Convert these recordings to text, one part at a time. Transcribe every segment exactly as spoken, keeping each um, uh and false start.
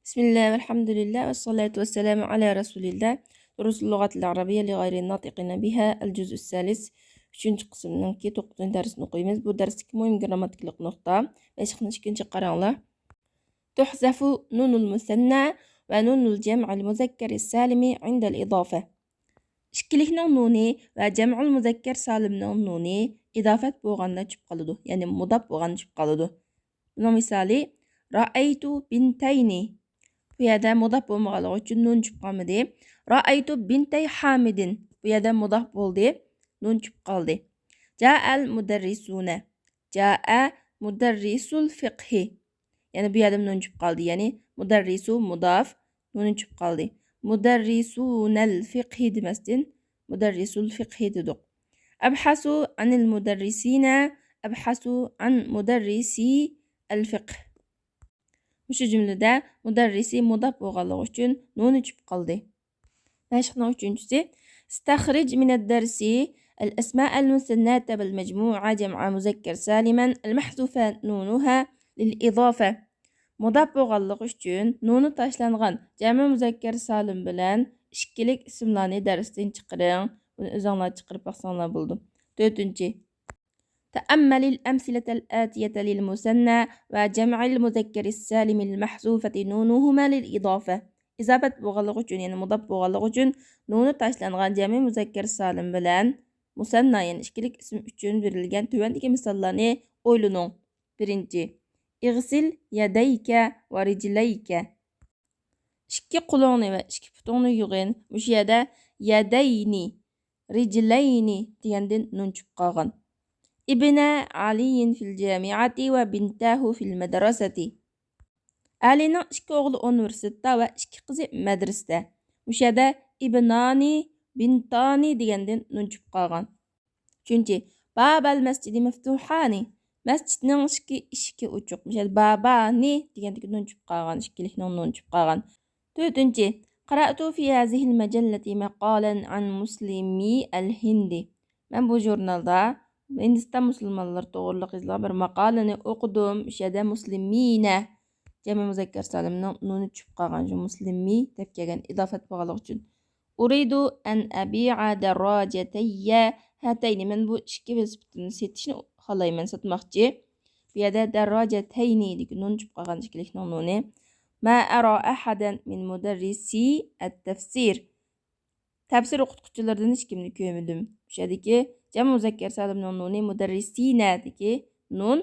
بسم الله والحمد لله والصلاة والسلام على رسول الله. دروس اللغة العربية لغير الناطقين بها، الجزء الثالث. ئۈچىنچى قىسىمنىڭكى توققۇزىنچى دەرسىنى ئوقۇيمىز. بۇ دەرستىكى مۇھىم گىرامماتىكىلىق نۇقتا. مەشىقنى ئىككىنچى قاراڭلار. تحذف نون المثنى ونون الجمع المذكر السالم عند الإضافة. ئىككىلىكنىڭ نۇنى ۋە جەمئۇل مۇزەككەر سالىمنىڭ نۇنى ئىداپەت بولغاندا چۈشۈپ قالىدۇ، يەنى مۇداپ بولغاندا چۈشۈپ قالىدۇ. بۇنىڭ مىسالى، رأيت بنتينى. بۇ يەردە مۇداپ بولمىغانلىقى ئۈچۈن نۇن چۈشۈپ قالمىدى. رأيت بنتي حامد. بۇ يەردە مۇداپ بولدى، نۇن چۈشۈپ قالدى. جاء المدرسون. جاء مدرس الفقه. يەنى بۇ يەردە نۇن چۈشۈپ قالدى. يەنى مۇدەررىسۇ مۇداف، نۇنى چۈشۈپ قالدى. مۇدەررىسۇنەل فىقھى دېمەستىن، مۇدەررىسۇل فىقھى دېدۇق. أبحث عن المدرسين، أبحث عن مدرسي الفقه. مۇشۇ جۈملىدە مۇدەررىسى مۇداپ بولغانلىقى ئۈچۈن نۇنى چۈشۈپ قالدى. مەشىقنىڭ ئۈچىنچىسى، استخرج من الدرس الأسماء المثناة والمجموعة جمع مذكر سالما المحذوف نونها للإضافة. مۇداپ بولغانلىقى ئۈچۈن نۇنى تاشلانغان جەمئى مۇزەككەر سالىم بىلەن ئىككىلىك ئىسىملارنى دەرستىن چىقىرىڭ. بۇنى ئۆزۈڭلار چىقىرىپ باقساڭلار بولىدۇ. تۆتىنچى، تأمل الأمثلة الآتية للمثنى وجمع المذكر السالم المحذوفة نونهما للإضافة. ئىزاپەت بولغانلىقى ئۈچۈن، يەنى مۇداپ بولغانلىقى ئۈچۈن نۇنى تاشلانغان جەمئىي مۇزەككەر سالىم بىلەن مۇسەننا، يەنى ئىككىلىك ئىسىم ئۈچۈن بېرىلگەن تۆۋەندىكى مىساللارنى ئويلىنىڭ. بىرىنچى، اغسل يديك ورجليك. ئىككى قولۇڭنى ۋە ئىككى پۇتۇڭنى يۇغىن. مۇشۇ يەردە يەدەينى، رىجلەينى دېگەندىن نۇن چۈشۈپ قالغان. ابنا علي في الجامعة وبنتاه في المدرسة. ئەلىنىڭ ئىككى ئوغلى ئۇنىۋېرسىتېتتا ۋە ئىككى قىزى مەدرىسىدە. مۇشۇ يەردە ابنانى، بنتانى دېگەندىن نۇن چۈشۈپ قالغان. ئۈچىنچى، بابا المسجد مفتوحان. مەسچىتنىڭ ئىككى ئىشىكى ئوچۇق. مۇشۇ يەردە بابانى دېگەندىكى نۇن چۈشۈپ قالغان، ئىككىلىكنىڭ نۇن چۈشۈپ قالغان. تۆتىنچى، قرأت في هذه المجلة مقالا عن مسلمي الهند. مەن بۇ ژۇرنالدا ھىندىستان مۇسۇلمانلىرى توغرىلىق يېزىلغان بىر ماقالىنى ئوقۇدۇم. ئۇ يەردە مۇسلىمىنە جەمئىي مۇزەككەر سالىمنىڭ نۇنى چۈشۈپ قالغان، شۇ مۇسلىمى دەپ كەلگەن، ئىداپەت بولغانلىقى ئۈچۈن. أريد أن أبيع دراجتي هاتين. مەن بۇ ئىككى ۋېلىسىپىتىمنى سېتىشنى خالايمەن، ساتماقچى. بۇ يەردە دراجتين دېگەن نۇن چۈشۈپ قالغان، ئىككىلىكنىڭ نۇنى. ما أرى أحدا من مدرسي التفسير. تەپسىر ئوقۇتقۇچىلىرىدىن ھېچكىمنى كۆرمىدىم. مۇشۇ يەردىكى جەمئىي مۇزەككەر سالىمنىڭ نۇنى مۇدەررىسىنەدىكى نۇن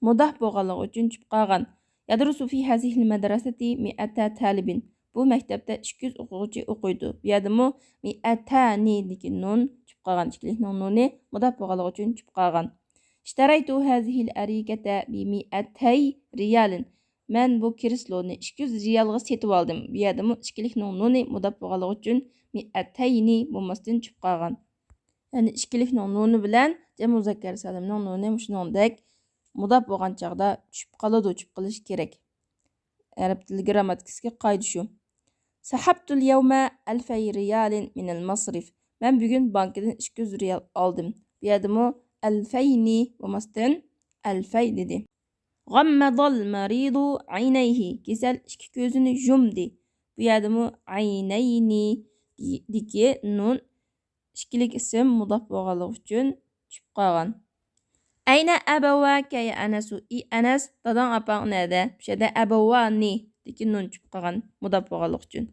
مۇداف بولغانلىقى ئۈچۈن چۈشۈپ قالغان. يدرس في هذه المدرسة مئتا طالب. بۇ مەكتەپتە ئىككى يۈز ئوقۇغۇچى ئوقۇيدۇ. بۇ يەردىمۇ مئتانىدىكى نۇن چۈشۈپ قالغان، ئىككىلىكنىڭ نۇنى مۇداپ بولغانلىقى ئۈچۈن چۈشۈپ قالغان. اشتريت هذه الأريكة بمئتي ريال. مەن بۇ كرېسلونى ئىككى يۈز رىيالغا سېتىۋالدىم. بۇ يەردىمۇ ئىككىلىكنىڭ نۇنى مۇداپ بولغانلىقى ئۈچۈن مئتين بولماستىن چۈشۈپ قالغان. يەنى ئىككىلىكنىڭ نۇنى بىلەن جەمئىي مۇزەككەر سالىمنىڭ نۇنى مۇشۇنىڭدەك مۇداپ بولغان چاغدا چۈشۈپ قالىدۇ، چۈشۈپ قېلىشى كېرەك. ئەرەب تىلى گىرامماتىكىسىدىكى قائىدە شۇ. سەھەبتۇل يەۋمە ئەلفەي رىيالىن مىنەل مەسرىف. مەن بۈگۈن بانكىدىن ئىككى يۈز رىيال ئالدىم. بۇ يەردىمۇ ئەلفەينى بولماستىن ئەلفەي دېدى. غەممەدەل مەرىدۇ ئەينەيھى. كېسەل ئىككى كۆزىنى يۇمدى. بۇ يەردىمۇ ئەينەينى دىكى نۇن ئىككىلىك ئىسىم مۇداف بولغانلىقى ئۈچۈن چۈشۈپ قالغان. ئەينە ئەبەۋاكە يا ئەنەسۇ؟ ئى ئەنەس، داداڭ ئاپاڭ نەدە؟ مۇشۇ يەردە ئەبەۋانى دىكى نۇن چۈشۈپ قالغان، مۇداف بولغانلىقى ئۈچۈن.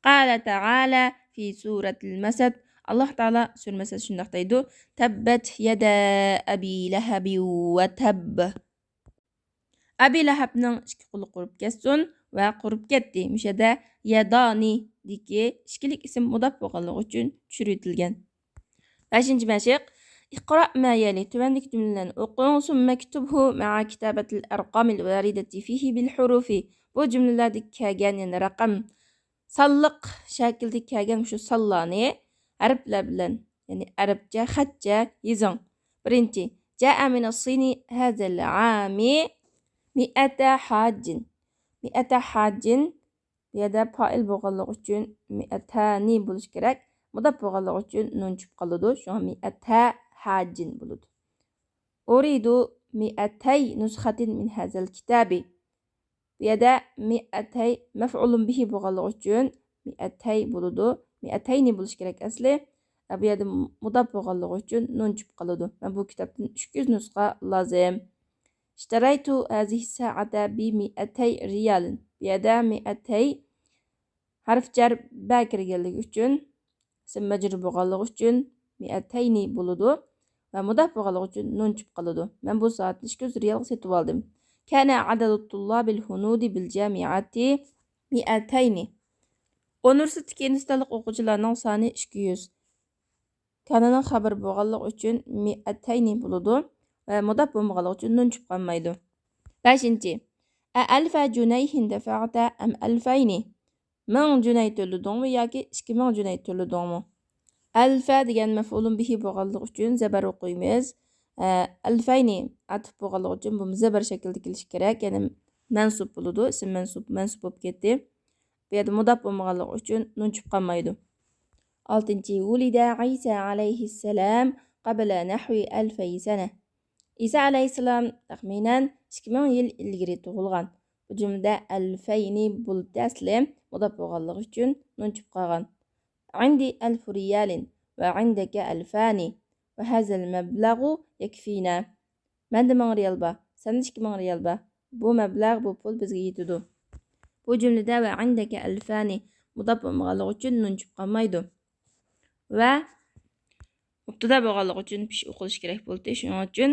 قال تعالى في سورة المسد. ئاللاھ تائالا سۈرە مەسەدتە شۇنداق دەيدۇ. تبت يدا أبي لهب وتب. ئەبى لەھەبنىڭ ئىككى قولى قۇرۇپ كەتسۇن ۋە قۇرۇپ كەتتى. مۇشۇ يەردە يەدانى دىكى ئىككىلىك ئىسىم مۇداپ بولغانلىقى ئۈچۈن چۈشۈرۈۋېتىلگەن. بەشىنچى مەشىق. اقرأ ما يلي. تۆۋەندىكى جۈملىلەرنى ئوقۇڭ. ثم اكتبه مع كتابة الأرقام الواردة فيه بالحروف. بۇ جۈملىلەردە كەلگەن، يەنى رەقەم، سانلىق شەكىلدە كەلگەن مۇشۇ سانلارنى ھەرپلەر بىلەن، يەنى ئەرەبچە خەتچە يېزىڭ. بىرىنچى، جاء من الصين هذا العام مئة حاج. مئة حاج، بۇ يەردە پائىل بولغانلىقى ئۈچۈن مئتانى بولۇشى كېرەك. مۇداپ بولغانلىقى ئۈچۈن نۇن چۈشۈپ قالىدۇ. شۇڭا مئتا حاج بولىدۇ. أريد مئتي نسخة من هذا الكتاب. بۇ يەردە مىئەتەي مەفئۇلۇن بىھى بولغانلىقى ئۈچۈن مىئەتەي بولىدۇ. مىئەتەينى بولۇشى كېرەك ئەسلى. ئە، بۇ يەردە مۇداپ بولغانلىقى ئۈچۈن نۇن چۈشۈپ قالىدۇ. مەن بۇ كىتابتىن ئۈچ يۈز نۇسخا لازىم. اشتريت هذه الساعة بمئتي ريال. بۇ يەردە مىئەتەي ھەرف جەر بە كىرگەنلىكى ئۈچۈن، ئىسىم مەجرۇر بولغانلىقى ئۈچۈن مىئەتەينى بولىدۇ ۋە مۇداپ بولغانلىقى ئۈچۈن نۇن چۈشۈپ قالىدۇ. مەن بۇ سائەتنى ئىككى يۈز رىيالغا سېتىۋالدىم. كان عدد الطلاب الهنود بالجامعة مئتين. ئۇنىۋېرسىتېتتىكى ھىندىستانلىق ئوقۇغۇچىلارنىڭ سانى ئىككى يۈز. كاننىڭ خەۋىرى بولغانلىقى ئۈچۈن مىئەتەينى بولىدۇ ۋە مۇداپ بولمىغانلىقى ئۈچۈن نۇن چۈشۈپ قالمايدۇ. بەشىنچى، أألف جنيه دفعت أم ألفين؟ مىڭ جۈنەي تۆلىدىڭمۇ ياكى ئىككى مىڭ جۈنەي تۆلىدىڭمۇ؟ ئەلفە دېگەن مەفئۇلۇن بىھى بولغانلىقى ئۈچۈن زەبەر ئوقۇيمىز. ئە، ئەلفەينى ئاتىپ بولغانلىقى ئۈچۈن بۇ زەبەر شەكلىدە كېلىشى كېرەك، يەنى مەنسۇب بولىدۇ، ئىسىم مەنسۇب، مەنسۇب بولۇپ كەتتى. بۇ يەردە مۇداپ بولمىغانلىقى ئۈچۈن نۇن چۈشۈپ قالمايدۇ. ئالتىنچى، ولد عيسى عليه السلام قبل نحو ألفي سنة. ئىسا ئەلەيھىسسالام تەخمىنەن ئىككى مىڭ يىل ئىلگىرى تۇغۇلغان. بۇ جۈملىدە ئەلفەينى بولدى ئەسلى، مۇداپ بولغانلىقى ئۈچۈن نۇن چۈشۈپ قالغان. عندي ألف ريال وعندك ألفان وهذا المبلغ يكفينا. مەندە مىڭ رىيال بار، سەندە ئىككى مىڭ رىيال بار. بۇ مەبلەغ، بۇ پۇل بىزگە يېتىدۇ. بۇ جۈملىدە ۋە عندك ألفان مۇداپ بولمىغانلىقى ئۈچۈن نۇن چۈشۈپ قالمايدۇ. ۋە مۇبتەدا بولغانلىقى ئۈچۈن پېش ئوقۇلۇشى كېرەك بولدى. شۇنىڭ ئۈچۈن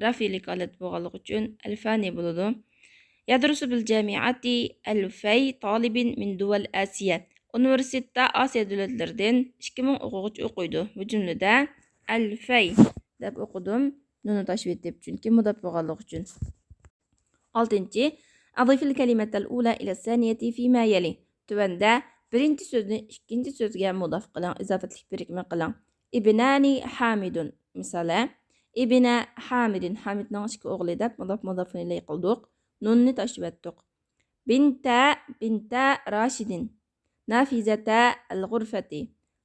رەفئىلىك ھالەت بولغانلىقى ئۈچۈن ألفان بولىدۇ. يدرس بالجامعة ألفي طالب من دول آسيا. ئۇنىۋېرسىتېتتا ئاسىيا دۆلەتلىرىدىن ئىككى مىڭ ئوقۇغۇچى ئوقۇيدۇ. بۇ جۈملىدە ألفي دەپ ئوقۇدۇم. نۇننى تاشلىۋېتىپ، چۈنكى مۇداپ بولغانلىقى ئۈچۈن. ئالتىنچى، أضف الكلمة الأولى إلى الثانية فيما يلي. تۆۋەندە بىرىنچى سۆزنى ئىككىنچى سۆزگە مۇداپ قىلىڭ، ئىزاپەتلىك بىرىكمە قىلىڭ. ابنان حامد. مىسالى، ابن حامد، ھامىدنىڭ ئىككى ئوغلى دەپ مۇداپ مۇداپۇن ئىلەي قىلدۇق. نۇننى تاشلىۋەتتۇق. بنت، بنت راشد. نافذة الغرفة.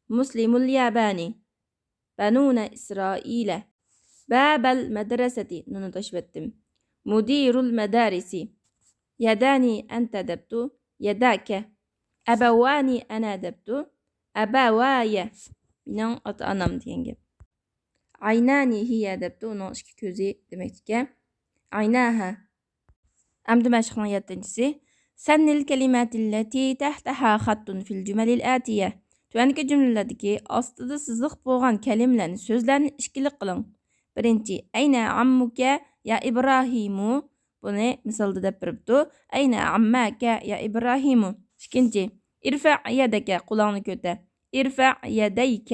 مسلم الياباني. بنون إسرائيل. باب المدرسة، نۇننى تاشلىۋەتتىم. مدير المدارس. يداني أنت دەپتۇ، يداك. أبواني أنا دەپتۇ، أبواي. مېنىڭ ئاتا-ئانام دېگەن گەپ. عيناني هي دەپتۇ، ئۇنىڭ ئىككى كۆزى دېمەكتىكەن. عيناها. ئەمدى مەشىقنىڭ يەتتىنچىسى. سن الكلمات التي تحتها خط في الجمل الآتية. تۆۋەندىكى جۈملىلەردىكى ئاستىدا سىزىق بولغان كەلىمىلەرنى، سۆزلەرنى ئىككىلىك قىلىڭ. بىرىنچى، أين عمك يا إبراهيم؟ بۇنى مىسالدا دەپ بېرىپتۇ. أين عماك يا إبراهيم؟ ئىككىنچى، ارفع يدك، قولۇڭنى كۆتەر. ارفع يديك.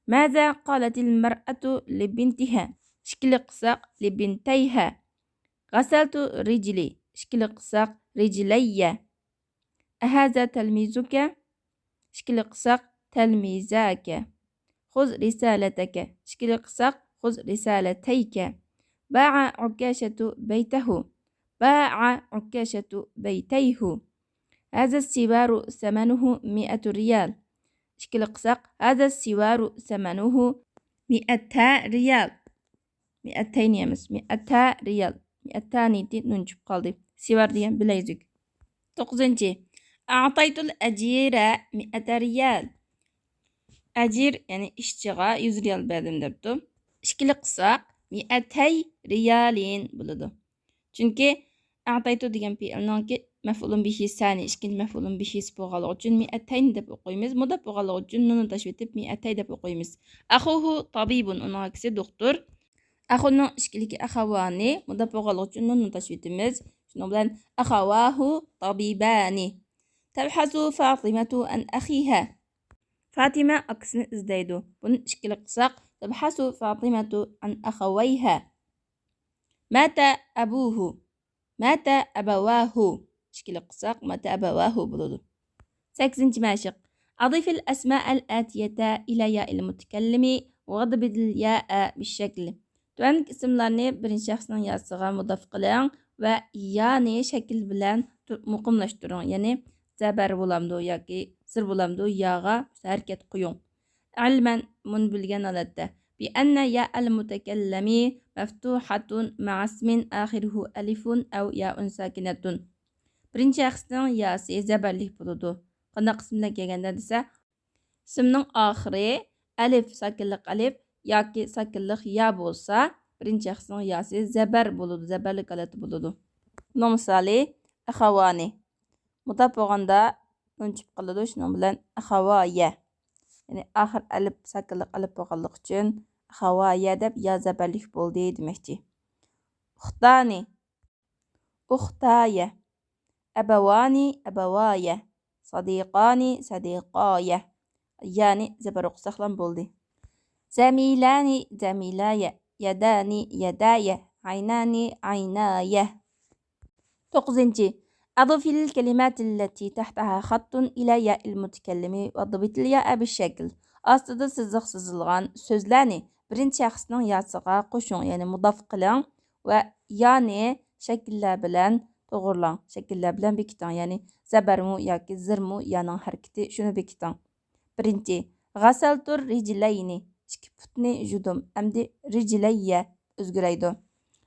ماذا قالت المرأة لبنتها؟ ئىككىلىك قىلساق، لبنتيها. غسلت رجلي. ئىككىلىك قىلساق، رجلي. أهذا تلميذك؟ ئىككىلىك قىلساق، تلميذاك. خذ رسالتك. ئىككىلىك قىلساق، خذ رسالتيك. باع عكاشة بيته. باع عكاشة بيتيه. هذا السوار ثمنه مائة ريال. ئىككىلىك قىلساق، هذا السوار ثمنه مائتا ريال. مائتين ئەمەس، مائتا ريال. مائتانىدى نۇن چۈشۈپ قالدى. سىۋار دېگەن بىلەيزۈك. توققۇزىنچى. أعطيت الأجير مائة ريال. ئەجىر، يەنى ئىشچىغا يۈز رىيال بەردىم دەپتۇ. ئىككىلىك قىلساق، مائتي ريال بولىدۇ. چۈنكى أعطيت دېگەن پېئىلنىڭكى مەفئۇلۇن بىھى سانى، ئىككىنچى مەفئۇلۇن بىھىسى بولغانلىقى ئۈچۈن مائتين دەپ ئوقۇيمىز. مۇداپ بولغانلىقى ئۈچۈن نۇننى تاشلىۋېتىپ مائتي دەپ ئوقۇيمىز. أخوه طبيب، ئۇنىڭ ئاكىسى دوختۇر. ئەخۇنىڭ ئىككىلىكى ئەخەۋانى، مۇداپ بولغانلىقى ئۈچۈن نۇننى تاشلىۋېتىمىز. شۇنىڭ بىلەن أخواه طبيبان. تبحث فاطمة عن أخيها. فاتىمە ئاكىسىنى ئىزدەيدۇ. بۇنى ئىككىلىك قىلساق، تبحث فاطمة عن أخويها. مات أبوه. مات أبواه. ئىككىلىك قىلساق، مات أبواه بولىدۇ. سەككىزىنچى مەشىق. أضف الأسماء الآتية إلى ياء المتكلم واضبط الياء بالشكل. تۆۋەندىكى ئىسىملارنى بىرىنچى شەخسنىڭ ياسىغا مۇداپ قىلىڭ ۋە يانى شەكىل بىلەن تۇ-، مۇقىملاشتۇرۇڭ. يەنى زەبەر بولامدۇ ياكى زېر بولامدۇ، ياغا ھەرىكەت قويۇڭ. علما، مۇنى بىلگەن ھالەتتە. بأن ياء المتكلم مفتوحة مع اسم آخره ألف أو ياء ساكنة. بىرىنچى شەخسنىڭ ياسى زەبەرلىك بولىدۇ. قانداق قىسىم بىلەن كەلگەندە دېسە، ئىسىمنىڭ ئاخىرى ئەلىف، ساكىنلىق ئەلىف ياكى ساكىنلىق يا بولسا، بىرىنچى شەخسنىڭ ياسى زەبەر بولىدۇ، زەبەرلىك ھالەتتە بولىدۇ. بۇنىڭ مىسالى، ئەخەۋانى. مۇداپ بولغاندا نۇن چۈشۈپ قالىدۇ، شۇنىڭ بىلەن ئەخەۋايە. يەنى ئاخىر ئەلىپ ساكىنلىق ئەلىپ بولغانلىقى ئۈچۈن ئەخەۋايە دەپ يا زەبەرلىك بولدى دېمەكچى. ئۇختانى، ئۇختايە. ئەبەۋانى، ئەبەۋايە. سەدىقانى، سەدىقايە. يانى زەبەر ئوقۇساقلام بولدى. زەمىلانى، زەمىلايە. يەدانى، يەدايە. ئەينانى، ئەينايە. توققۇزىنچى، أضف الكلمات التي تحتها خط إلى ياء المتكلم واضبط الياء بالشكل. ئاستىدا سىزىق سىزىلغان سۆزلەرنى بىرىنچى شەخسنىڭ ياسىغا قوشۇڭ، يەنى مۇداف قىلىڭ ۋە يانى شەكىللەر بىلەن توغرىلاڭ، شەكىللەر بىلەن بېكىتىڭ، يەنى زەبەرمۇ ياكى زىرمۇ يانىڭ ھەرىكىتى، شۇنى بېكىتىڭ. بىرىنچى، غەسەلتۇر رىجلەينى، ئىككى پۇتنى يۇدۇم. ئەمدى رىجلەييە ئۆزگىرەيدۇ.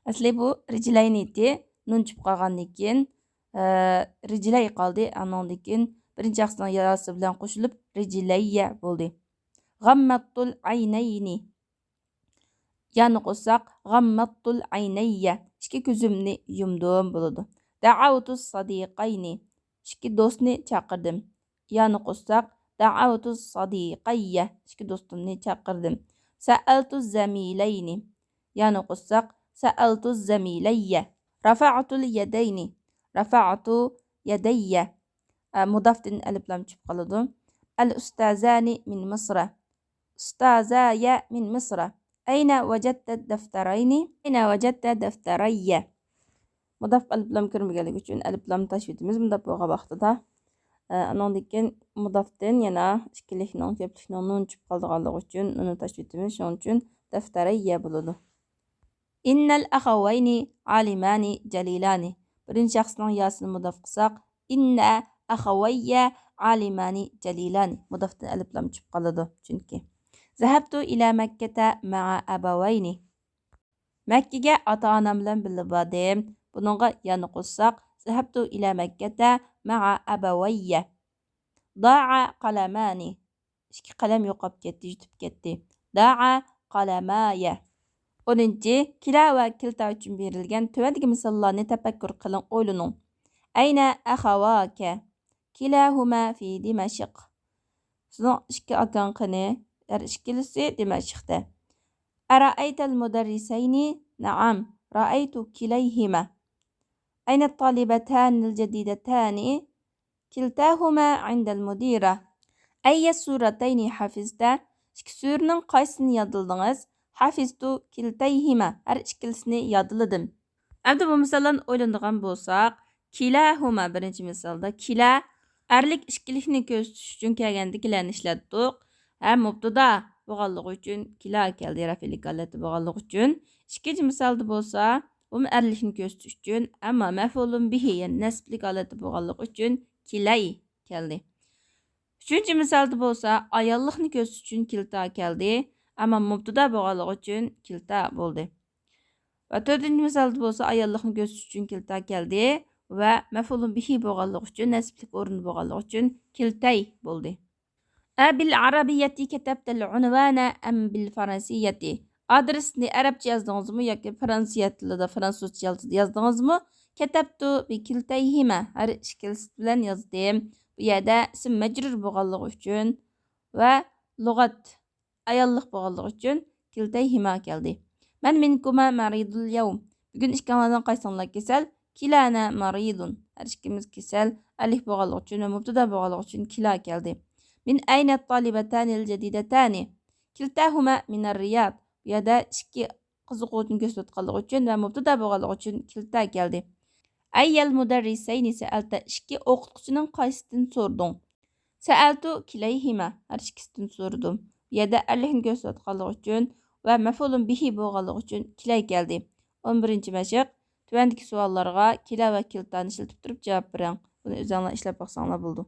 ئەسلى بۇ رىجلەينىتى نۇن چۈشۈپ قالغاندىن كېيىن، ئە، رىجلەي قالدى. ئانىڭدىن كېيىن بىرىنچى شەخسنىڭ ياسى بىلەن قوشۇلۇپ رىجلەييە بولدى. غەممەتتۇل ئەينەينى. يانى قوشساق، غەممەتتۇل ئەينەييە، ئىككى كۆزۈمنى يۇمدۇم بولىدۇ. دەئەۋتۇس سەدىقەينى، ئىككى دوستنى چاقىردىم. يانى قوشساق، دەئەۋتۇس سەدىقەييە، ئىككى دوستۇمنى چاقىردىم. سەئەلتۇز زەمىلەينى، يانى قوشساق، سەئەلتۇز زەمىلەييە. رەفەئتۇل يەدەينى، رەفەئتۇ يەدەييە. ئە، مۇدافتىن ئەلىپلام چۈشۈپ قالىدۇ. ئەل ئۇستازانى مىن مىسرە. ئۇستازايە مىن مىسرە. ئەينە ۋەجەتتە دەفتەرەينى؟ ئەينە ۋەجەتتە دەفتەرەييە؟ مۇداف ئەلىپلام كىرمىگەنلىكى ئۈچۈن ئەلىپلامنى تاشلىۋېتىمىز مۇداپ بولغان ۋاقتىدا. ئە، ئانىڭدىن كېيىن مۇدافتىن يەنە ئىككىلىكنىڭ، كۆپلۈكنىڭ نۇن چۈشۈپ قالىدىغانلىقى ئۈچۈن ئۇنى تاشلىۋېتىمىز. شۇنىڭ ئۈچۈن دەفتەرەييە بولىدۇ. ئىننەل ئەخەۋەينى ئالىمانى جەلىلانى. بىرىنچى شەخسنىڭ ياسىنى مۇداف قىلساق، ئىننە ئەخەۋەييە ئالىمانى جەلىلانى. مۇدافتىن ئەلىپلام چۈشۈپ قالىدۇ، چۈنكى. زەھەبتۇ ئىلە مەككەتە مەئە ئەبەۋەينى. مەككىگە ئاتا-ئانام بىلەن بىللە باردىم. بۇنىڭغا يانى قوشساق، زەھەبتۇ ئىلە مەككەتە مەئە ئەبەۋەييە. دائە قەلەمانى. ئىككى قەلەم يوقاپ كەتتى، يىتىپ كەتتى. دائە قەلەمايە. ئونىنچى، كىلا ۋە كىلتا ئۈچۈن بېرىلگەن تۆۋەندىكى مىساللارنى تەپەككۇر قىلىڭ، ئويلىنىڭ. ئەينە ئەخەۋاكە؟ كىلاھۇما فى دىمەشق. سېنىڭ ئىككى ئاكاڭ قېنى؟ ھەر ئىككىلىسى دىمەشقتە. ئەرەئەيتەل مۇدەررىسەينى؟ نەئەم، رەئەيتۇ كىلەيھىما. ئەينە تالىبەتانىل جەدىدەتانى؟ كىلتاھۇما ئىندەل مۇدىرە. ئەييە سۇرەتەينى ھەفىزتە؟ ئىككى سۈرىنىڭ قايسىسىنى يادلىدىڭىز؟ ھەفىزتۇ كىلتەيھىما، ھەر ئىككىلىسىنى يادلىدىم. ئەمدى بۇ مىساللارنى ئويلىنىدىغان بولساق، كىلاھۇما بىرىنچى مىسالدا، كىلا ئەرلىك ئىككىلىكنى كۆرسىتىش ئۈچۈن كەلگەندىكىنلەرنى ئىشلەتتۇق. ھەم مۇبتىدا بولغانلىقى ئۈچۈن كىلا كەلدى، رەفئىلىك ھالەتتە بولغانلىقى ئۈچۈن. ئىككىنچى مىسالدا بولسا، بۇمۇ ئەرلىكنى كۆرسىتىش ئۈچۈن، ئەمما مەفئۇلۇن بىھى، يەنى نەسىبلىك ھالەتتە بولغانلىقى ئۈچۈن كىلەي كەلدى. ئۈچىنچى مىسالدا بولسا ئاياللىقنى كۆرسىتىش ئۈچۈن كىلتا كەلدى، ئەمما مۇبتىدا بولغانلىقى ئۈچۈن كىلتا بولدى. ۋە تۆتىنچى مىسالدا بولسا ئاياللىقنى كۆرسىتىش ئۈچۈن كىلتا كەلدى ۋە مەفئۇلۇن بىھى بولغانلىقى ئۈچۈن، نەسىبلىك ئورۇن بولغانلىقى ئۈچۈن كىلتەي بولدى. ئە بىل ئەرەبىييەتى كەتەبتەل ئۇنۋانە ئەم بىل فەرەنسىييەتى؟ ئادرېسنى ئەرەبچە يازدىڭىزمۇ ياكى فرانسىيە تىلىدا، فرانسۇزچە ياز-، يازدىڭىزمۇ؟ كەتەبتۇ بىكىلتەيھىما، ھەر ئىككىلىسى بىلەن يازدىم. بۇ يەردە ئىسىم مەجرۇر بولغانلىقى ئۈچۈن ۋە لۇغەت ئاياللىق بولغانلىقى ئۈچۈن كىلتەيھىما كەلدى. مەن مىنكۇما مەرىدۇل يەۋم. بۈگۈن ئىككىڭلاردىن قايسىڭلار كېسەل؟ كىلانە مەرىدۇن. ھەر ئىككىمىز كېسەل. ئەرلىك بولغانلىقى ئۈچۈن ۋە مۇبتىدا بولغانلىقى ئۈچۈن كىلا كەلدى. مىن ئەينە تالىبەتانىل جەدىدەتانى؟ كىلتاھۇما مىنەر رىياد. بۇ يەردە ئىككى قىزىق ئوتنى كۆرسىتىۋاتقانلىقى ئۈچۈن ۋە مۇبتىدا بولغانلىقى ئۈچۈن كىلتا كەلدى. ئەييەل مۇدەررىسەينى سەئەلتە؟ ئىككى ئوقۇتقۇچىنىڭ قايسىسىدىن سورىدىڭ؟ سەئەلتۇ كىلەيھىما، ھەر ئىككىسىدىن سورىدىم. بۇ يەردە ئەرلىكنى كۆرسىتىۋاتقانلىقى ئۈچۈن ۋە مەفئۇلۇن بىھى بولغانلىقى ئۈچۈن كىلەي كەلدى. ئون بىرىنچى مەشىق، تۆۋەندىكى سوئاللارغا كىلا ۋە كىلتانى ئىشلىتىپ تۇرۇپ جاۋاب بېرىڭ. بۇنى ئۆزۈڭلار ئىشلەپ باقساڭلار بولىدۇ.